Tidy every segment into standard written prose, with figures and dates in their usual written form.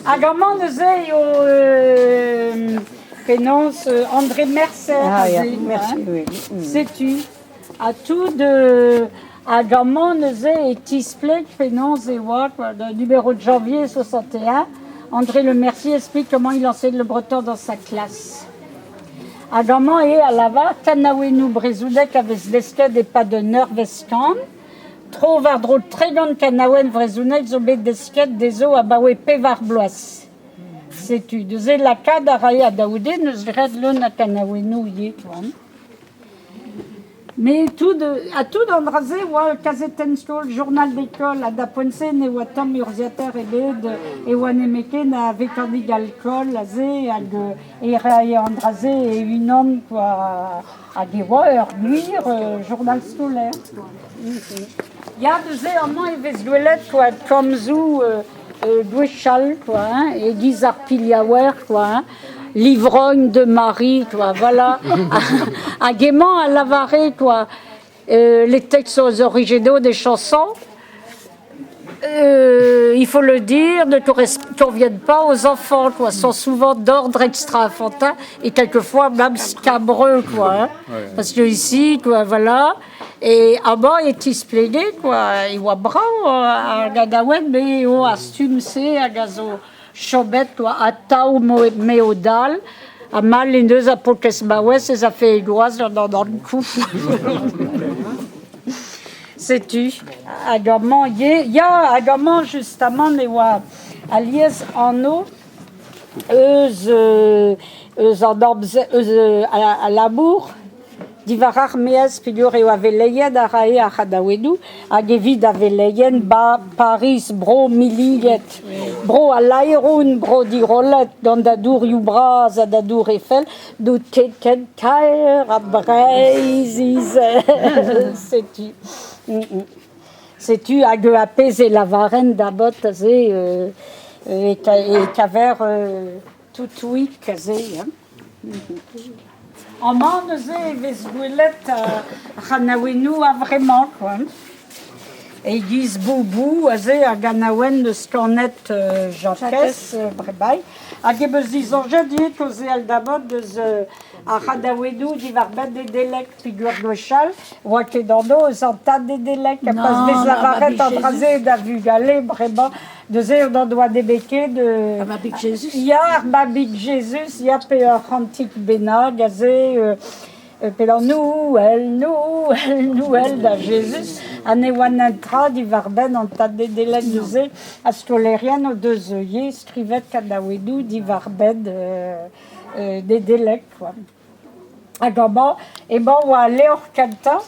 Hag amañ neuze eo penaos André Mercer Ah, ya, aze, merci, hein. oui. Setu. Ha tout hag amañ neuze e tispleg penaos e oa quoi, le numéro de janvier 61, André Le Mercier explique comment il enseigne le breton dans sa classe. Hag amañ eo a lavar kanaouennoù brezhonek a vez desket e-pad un eurvezh kan. Tro war-dro 30 kanaouenn vrezhonek zo bet desket dezho abaoe pevar bloaz. Setu, neuze lakaat a rae a-daoude n'eus graet leun a kanaouennoù ivez quoi. Mais tout ha tout an dra-se oa kazetenn-skol, journal d'école ha da poent-se ne oa tamm urzhiataer ebet e oa nemetken a vekanik alkool aze hag e rae an dra-se e-unan quoi hag e oa ur gwir journal scolaire. Ya neuze amañ e vez gwelet quoi komzoù gwechall quoi hein, e-giz ar pilhaouer quoi hein, l'ivrogne de Marie quoi voilà hag emañ a lavare quoi les textes originaux des chansons il faut le dire, ne conviennent pas aux enfants, quoi, sont souvent d'ordre extra-enfantin et quelquefois même scabreux, quoi. Hein. Parce que ici, quoi, voilà. Et amañ e tisplege, quoi, e oa brav ar ganaouenn, met eo ar stumm-se hag a zo chomet, quoi, atav m'eo dall, ha mall en deus ar paourkaezh maouez ez afe e gwaz gant an Ankou. Setu, hag amañ ivez, ya, hag amañ justamant e oa alies anv eus eus an amzer, eus al labour diwar ar maez peogwir eo ar veleien a rae ar c'hanaouennoù hag evit ar veleien 'ba Pariz, bro milliget, bro al laeron, bro dirollet gant da dourioù bras ha da dour Eiffel, n'out ket ken kaer ha Breizh-Izel. Setu. Setu hag ar pezh e lavaren da baotr aze e kaver toutouig aze hein. Amañ neuze e vez gwelet ar c'hanaouennoù a-vremañ quoi. E-giz Boubou aze ar ganaouenn eus kanet Jakez bremañ. Hag em eus disoñjet ivez kaozeal da baotr deus ar c'hanaouennoù diwar-benn Nedeleg peogwir gwechall 'oa ket anv eus an tad Nedeleg ha pa vez lavaret an dra-se da vugale bremañ neuze on en doa nemet ket Ar Mabig Jezuz? Ya, ar Mabig Jezuz, ya, pe ur c'hantik bennak aze pe an Nouel, Nouel, Nouel da Jezuz ha ne oa netra diwar-benn an tad Nedeleg neuze ar skolaerien o deus ivez skrivet kanaouennoù diwar-benn Nedeleg quoi. Hag amañ emañ oa al levr kentañ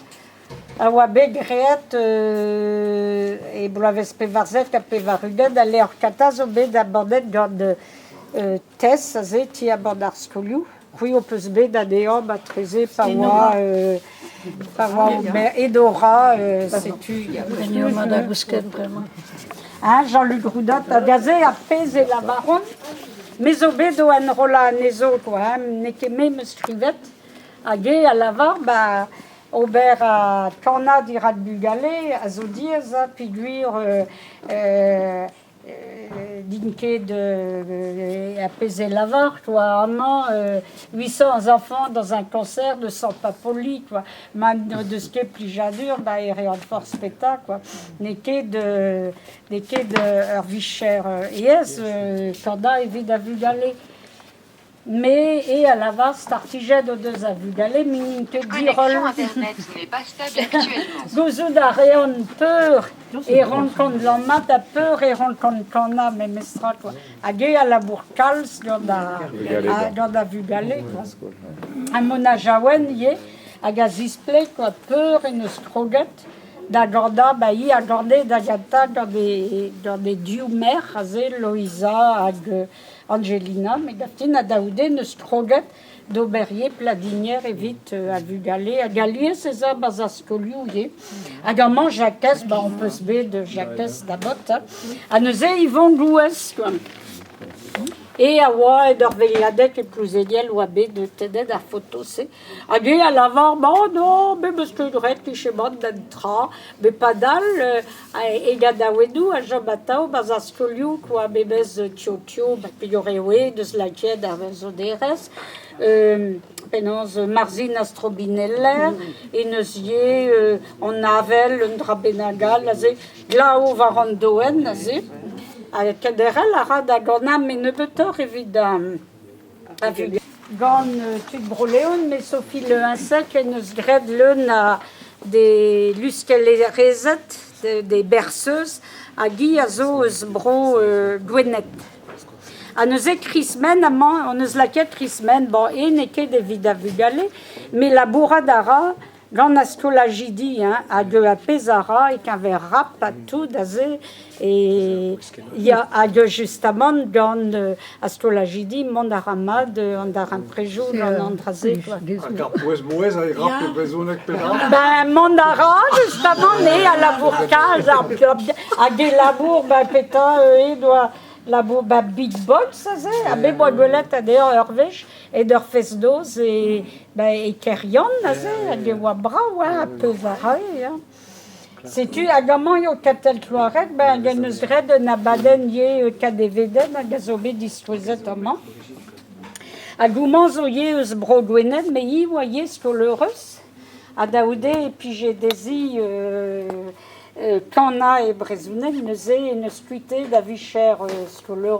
a oa bet graet e bloavezh 94, al levr kentañ zo bet embannet gant Tess aze, ti-embann ar skolioù. C'hwi ho peus bet anezhañ marteze pa oa pa oa Edora, setu. Da gousket bremañ. Hein, Jean-Luc Roudat, hag aze ar pezh e lavaront, me zo bet o enrollañ anezho quoi, hein, n'eo ket me 'm eus skrivet. Hag eñ a lavar ba ober kanañ dirak bugale a zo diaes hein, peogwir N'int ket ar pezh e lavar quoi. Amañ 800 enfants dans un concert ne sont pas polis quoi. Ma n'o deus ket plijadur ba e reont forzh petra quoi. N'eo ket n'eo ket ur vicher aes kanañ evit ar vugale. Me eo a lavar startijenn o deus ar vugale met n'int ket diroll. Gouzout a reont peur e rankont lammat ha peur e rankont kanañ memestra quoi. Hag eo a labour kalz gant ar gant ar vugale quoi. Ha Mona Jaouen ivez hag a zispleg quoi peur en deus kroget da ganañ, ba hi a gane da gentañ gant he gant he div merc'h aze, Loeiza hag Angelina, me gav din, ha da c'houde 'neus kroget d'ober ivez pladinier evit ar vugale hag alies ez a 'barzh ar skolioù ivez. Hag amañ Jakez, ba on peus bet Jakez da baotr, ha neuze Yvon Gouez quoi. E a oa d'ur veilhadeg e Plouzeniel oa bet tennet ar foto-se. Hag e a lavar, bon non, me 'meus ket graet ket d'un tra. Met padal e ganaouennoù a chom atav 'barzh ar skolioù kwa, memes Tio-Tio, peogwir eo eñ 'deus lakaet ar sonerezh. Penaos Marzhin ar Strobineller, en deus ivez an avel, un dra bennak all aze, glav war an doenn aze. Ha kenderc'hel a ra da ganañ met nebeutoc'h evit ar vugale. Gant tud Bro-Leon, met Sophie Le Insec en deus graet leun a des luskellerezed, des berceuses, hag hi a zo eus bro Gwened. Ha neuze Krismenn amañ, hon eus lakaet Krismenn, bon, eñ n'eo ket evit ar vugale, met labourat a ra gant ar skolajidi hein, hag ar pezh a ra e-keñver rap ha tout aze, e ya, hag justamant gant ar skolajidi mont a ra mat an darempredoù gant an dra-se quoi. Hag ar pouez-mouezh a rap e brezhoneg perak? Ben mont a ra justamant eo a labour kalz hag e labour ben petra e doa labour ba beatbox aze ha bet 'boa gwelet anezhañ ur wech e d'ur fest-noz e ben e Keryann aze hag e oa brav hein ar pezh a rae hein. Setu hag amañ eo Katell Kloareg ben en deus graet un abadenn ivez Kadevedenn hag a zo bet diskouezet amañ. Hag homañ zo ivez eus Bro-Gwened met hi 'oa ivez skoleurez ha da c'houde e plije dezhi kanañ e brezhoneg neuze en deus kuitaet a vicher skolaer.